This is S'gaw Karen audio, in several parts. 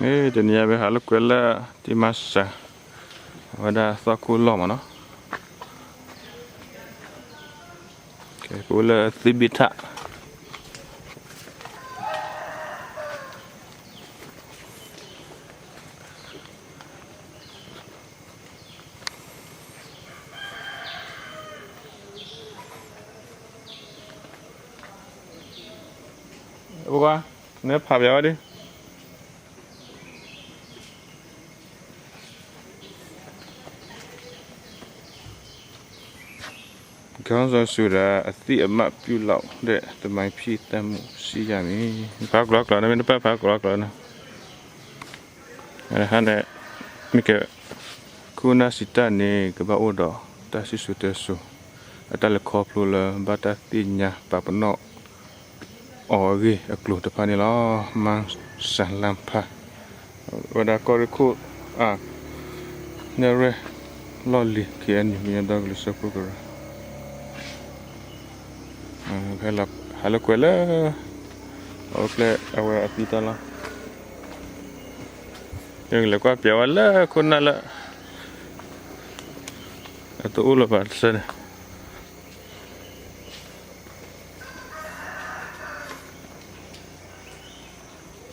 မ့ၢ်တနံၤအံၤ ပဟးလိာ်ကွဲလၢ တံၤမါစၢၤ အဝဲဒၣ်သီခိၣ်လီၢ်မးနီၤ. ကဲပအိၣ်လၢသ့ၣ်ဘ့ၣ်ထၣ် ပကွၢ်, နဖးပျးဝဲဒၣ်. ခေါင်းဆောင်ဆိုတာ အသိအမှတ်ပြုလောက်တဲ့ သမိုင်းဖြစ်တတ်မှုရှိရမယ်. ဖးကျိးကျိးန့ၣ် မ့ၢ်တပာ်ဖးကျိးကျိးန့ၣ် ဟါန့ၣ် မ့ၢ်ကဲ ခိၣ်နၢ်စံးတၢ်န့ၣ် ကဘၣ်အိၣ်ဒီးတၢ်စံၣ်စိၤတဲစိၤ အတၢ်လဲၤခီဖျိလၢဘၣ်တၢ်သ့ၣ်ညါပာ်ပနီၣ်အီၤအဂ့ၢ်အကျိၤတဖၣ်န့ၣ်လီၤ. မၤစၢၤလၢဖး ဝဲဒၣ်ကီၢ်ရ့ၣ်ခိၣ်အ နဲၣ်ရွဲၣ်လီၢ်လံၤ ခ့ၣ်အဲၣ်ယူၣ် ကညီဒီကလုာ်စၢဖှိၣ်ကရၢ ဟးလိာ်ကွဲလၢ အအိၣ်ဖျဲၣ်အဝဲအသံတၢ်လီၢ် လဲၤကွၢ်ပျးဝဲလၢခိၣ်နၢ်လၢ အတအိၣ်လၢၤဘၣ်တဆၢန့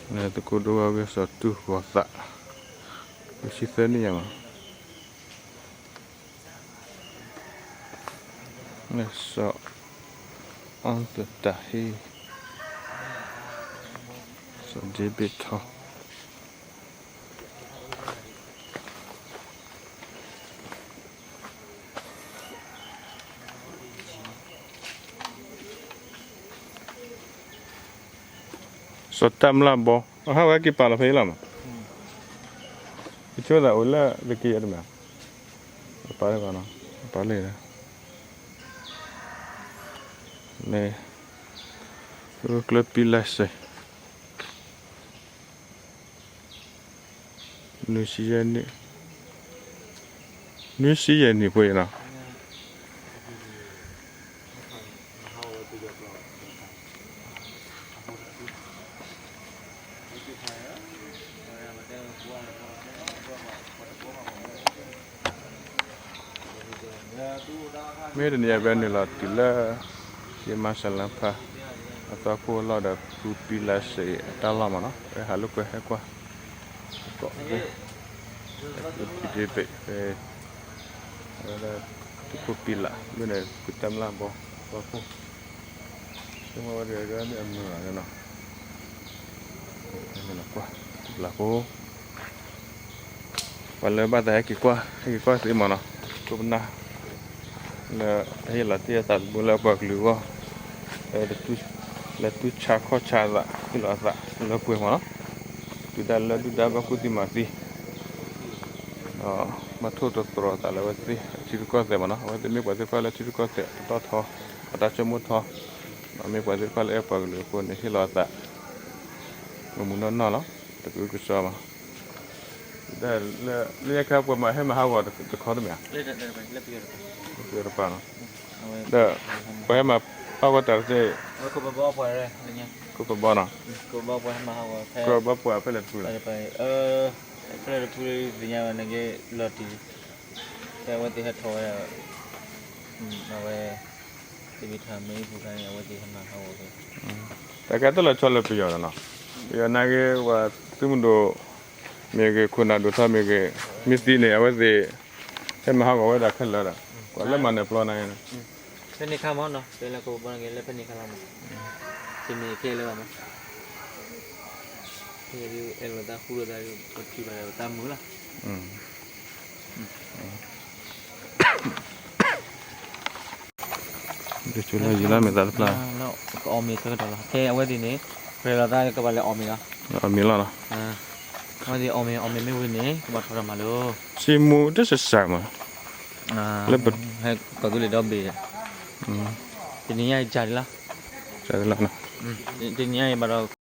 ၣ် လၢသကိးဒိၣ်ဝဲဂ့ၢ် စီၤတူၢ်ဂီၤသး ဝဲဆံသၢနံၣ်ညါမး စီၤအီသတးဟ့ၣ် စီၤဒ့ဘ့ၣ်ထီ စီၤတၢ်မျၢ်ဘီ အဟးဝဲက့ၤပာ်လီၤဖဲအံၤလီၤမး ကဆိသးအိၣ်လၢသက့ယဲၢ်တမံၤ ပာ်လၢ ပာ်လၢ န့ၣ် ကျၢၢ်ပံလၢ်စဲး နွံဆံယဲၢ်နံၣ် နွံဆံယဲၢ်နံၣ်ဖိအံၤနီၤ မ့ၢ်တနံၤအံၤ ပနုာ်လီၤတုၤလၢ ယမၤစၢၤလၢဖး အသီခိၣ်လီၢ်ဒီး ဖုပံလၢစ့အတၢ်လီၢ်မးနီၤ ပဟးလိာ်ကွဲဟဲကွၢ် ကီးဖဲ ဖုပံဒ့ဘ့ၣ်ဖဲ အဝဲဒၣ် ဖုခိၣ်ပံလၢ မ့ၢ်န့ၣ် ဖုတၢ်မျၢ်ဘီ အသီခိၣ် ဆိကမိၣ်ဝဲဒၣ်မ့ၢ်အမုာ်လီၤန့ၣ်နီၤ ကွၢ် ဘျးဖိ ပှၤလၢဘၣ်သးဟဲက့ၤကွၢ် ဟဲက့ၤကွၢ်သ့မးနီၤ ခိၣ်ပနၢ် လၢဟ့ၣ်လီၤတ့ၢ်အသးသမူလၢအပှၤကလုာ်အဂီၢ် လၢတူၢ်ဆါခီၣ်ဆါအသး ဟ့ၣ်လီၤအသးလၢပှဲၤမးနီၤ တုၤဒၣ်လၢဒုၣ်ဒါဘၣ်ကူၣ်သံမၤသံ ဒီးဘၣ်ထိၣ်သတြီၤအသးလၢအဝဲသ့ၣ်အထံရူၢ်ကီၢ်သဲးမးနီၤ အဝဲသ့ၣ်မ့ၢ်ပှၤသ့ၣ်တဖၣ်လၢထံရူၢ်ကီၢ်သဲးအတီၢ်ထီ အတၢ်ဆိကမိၣ်ထီ မ့ၢ်ပှၤသ့ၣ်တဖၣ်လၢအဲၣ်ပှၤကလုာ်အဃိန့ၣ် ဟ့ၣ်လီၤအသး မုၢ်မုၢ်နီၢ်နီၢ်လီၤ တကလုာ်ကစီမး လၢညါခါပှၤမၤဟဲမၤဟးဂီၤတခီတမ့ၢ်ဧါ တပၤနီၤ ဒီး ပှၤဟဲမၤဟးဂီၤတၢ်တသ့ ခိၣ်ပဘီနီၤ ခိၣ်ပဘီပှၤဖဲလဲၣ်တဖုလဲၣ် ဖဲလဲၣ်တဖုသ့ၣ်ညါဝဲန့ၣ်က့လီၤတံၢ် ဖဲအဝဲသ့ၣ်ဟဲထီၣ်ဝဲဒၣ် အဝဲ သ့ၣ်ဘ့ၣ်ထၣ်မ့ၢ်ပူၤခါန့ၣ် အဝဲသ့ၣ်ဟဲမၤဟးဂီၤဖဲ တၢ်ကဲတလီၤဆီလၢပယီၤနီၤ ပယီၤနာ်က့ ပှၤသုးမုၢ်ဒိၣ် မ့ၢ်ဂ့ၤ ခိၣ်နၢ်ဒိၣ်ထီၣ်မ့ၢ်ဂ့ၤ မ့ၢ်သံန့ၣ် အဝဲသ့ၣ် ဟဲမၤဟးဂီၤဝဲဒၣ်ခဲလၢာ်ဒီး ပှၤလၢမၤနၢၤပျီနာ်က့န့ၣ် ဖဲန့ၣ်ခါမးနီၤ ဖဲလၢခိၣ်ပဘီန့ၣ်က့လၢဖဲန့ၣ်ခါလီၤမး တမ့ၢ်ခဲလၢာ်ဘၣ်မး ဖဲအဲၣ်လိာ်သးဃူလိာ်သး ပထံၣ်ဘၣ်ဒီးပတၢ်မုာ်လီၤ ကလၢယံၤလၢမ့ၢ်သးတဖျၢၣ် ကအီၣ်မ့ၤဆၢကတီၢ်လီၤ ခဲအဝဲသ့ၣ်န့ၣ် ရဲၣ်လီၤသးကဘၣ်လဲၤအီၣ်မ့ၤလီၤ အီၣ်မ့ၤလီၤနီၤ အဝဲသ့ၣ်အီၣ်မ့ၤ အီၣ်မ့ၤမ့ၢ်ဝံၤန့ၣ် ကဘၣ်ထီၣ်တၢ်မၤလိ စံမူတစစၢ်မး လၢပ ဟဲကီၢ်သူလ့ၤဒီဘ့ၣ် တနံၤညါအံၤစၢ်ဒံးလီၤ စၢ်ဒံးလီၤ တနံၤညါအံၤဘၣ်ဒီး